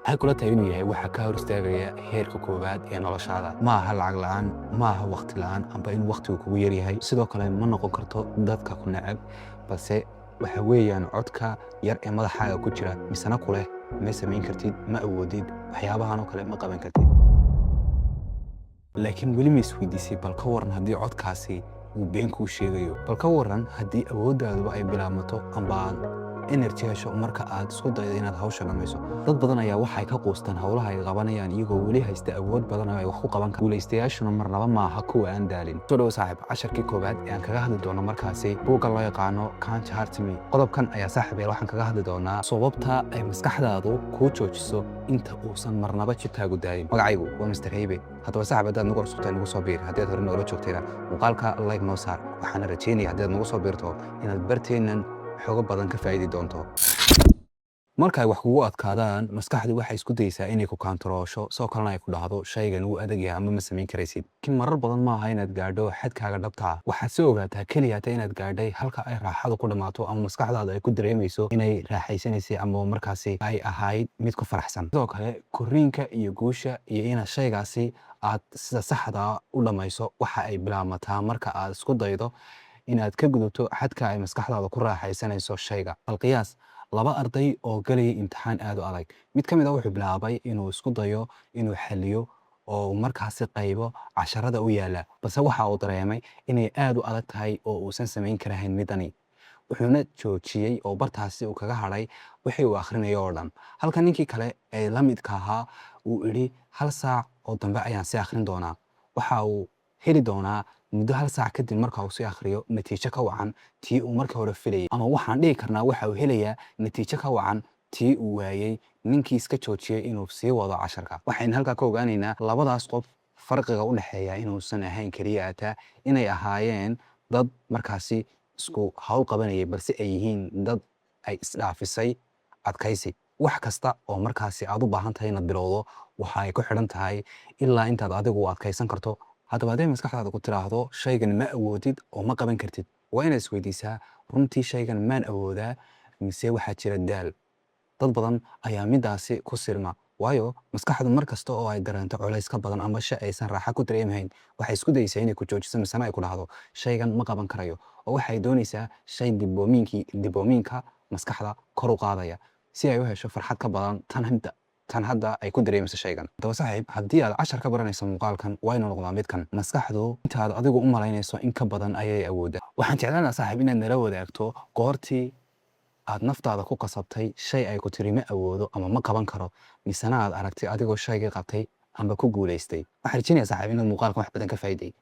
Maxay kula tahay inuu yahay waxa ka hor istaagaya heerka koowaad ee noloshaada? Ma aha lacag la'aan, ma aha waqti la'aan amba inuu waqtigu kugu yaryahay. Sidoo kale ma noqon karto dadka ku neceb, balse waxa weeyaan codka yar ee madaxaaga ku jira, misena ku leh ma samayn kartid, ma awoodid, waxyaabahan oo kale ma qaban kartid. Laakiin weli ma isweydiisay, bal ka waran haddii codkaasi uu been kuu sheegayo? Bal ka waran haddii awoodaaduba ay bilaabmato amba aad energy hesho marka aad isku daydo inaad hawsha dhamayso? Dad badan ayaa waxay ka quustaan howlaha ay qabanayaan iyagoo weli haysta awood badan oo ay wax ku qaban karaan. Guulaystayaashuna marnaba maaha kuwa aan daalin. Soo dhowo saaxiib, casharkii koowaad ee aan kaga hadli doono markaasi buugga loo yaqaano Can't Hurt Me. Qodobkan ayaa, saaxiib yaal, waxaan kaga hadli doonaa sababta ay maskaxdaadu kuu joojiso inta uusan marnaba jidkaagu daalin. Magacaygu waa Mr Heybe. Haddaba saaxiib, haddaad nagu cusubtahay, nagu soo biir. Haddii aad hore noola joogtayna, muuqaalka like noo saar. Waxaana rajeynaya haddii aad nagu soo biirto inaad barteennan xogo badan ka faa'idi doonto. Marka ay wax kugu adkaadaan, maskaxdu waxay isku dayeysaa inay ku kaantaroosho, sidoo kalena ay ku dhahdo shaygan wuu adag yahay ama ma samayn karaysid. Laakiin marar badan maaha inaad gaadho xadkaaga dhabta ah. Waxaad soo ogaataa keliya hata inaad gaadhay halka ay raaxadu ku dhammaato ama maskaxdaadu ay ku dareemayso inay raaxaysanaysay ama markaasi ay ahayd mid ku faraxsan. Sidoo kale korriinka iyo guusha iyo inaad shaygaasi aad sida saxda u dhammayso waxa ay bilaabmataa marka aad isku daydo inaad ka gudubto xadka ay maskaxdaada ku raaxaysanayso shayga. Bal qiyaas laba arday oo galaya imtixaan aad u adag. Mid ka mid ah wuxuu bilaabay inuu isku dayo inuu xalliyo oo uu markaasi qaybo casharada u yaala, balse waxa uu dareemay inay aad u adag tahay oo uusan samayn karahayn midani. Wuxuuna joojiyey oo bartaasi uu kaga hadhay wixii uu akhrinayo oo dhan, halka ninkii kale ee la midka ahaa uu idhi, "Hal saac oo dambe ayaan si akhrin doonaa." Waxa uu heli doonaa muddo hal saac kadib marka uu sii akhriyo natiijo ka wacan tii uu markii hore filayay, ama waxaan dhihi karnaa waxa uu helayaa natiijo ka wacan tii uu waayey ninkii iska joojiyey inuu sii wado casharka. Waxaynu halkaa ka ogaanaynaa labadaas qof farqiga u dhexeeya inuusan ahayn keliya ataa inay ahaayeen dad markaasi isku hawl qabanayay, balse ay yihiin dad ay isdhaafisay adkaysi. Wax kasta oo markaasi aad u baahan tahay inaad bilowdo waxa ay ku xidhan tahay ilaa intaad adigu u adkaysan karto. Haddaba hadday maskaxdaada ku tiraahdo shaygan ma awoodid oo ma qaban kartid, waa inaad isweydiisaa: runtii shaygan maan awoodaa mise waxaa jira daal? Dad badan ayaa midaasi ku sirma, waayo maskaxdu mar kasta oo ay dareento culays ka badan ama shay aysan raaxa ku dareemahayn, waxay isku dayeysaa inay ku joojiso, misena ay ku dhahdo shaygan ma qaban karayo, oo waxay doonaysaa shay dopamine-ka maskaxda kor u qaadaya si ay u hesho farxad ka badan tan hadda ay ku dareemayso shaygan. Haddaba saaxiib, haddii aad cashar ka baranayso muuqaalkan, waa inuu noqdaa midkan: maskaxdu intaad adigu u malaynayso in ka badan ayay awooddaa. Waxaan jeclaan lahaa, saaxiib, inaad nala wadaagto goortii aad naftaada ku qasabtay shay ay ku tiri ma awoodo ama ma qaban karo, misena aad aragtay adigoo shaygii qabtay amba ku guulaystay. Waxaan rajeynayaa, saaxiib, inaad muuqaalkan wax badan ka faa'iiday.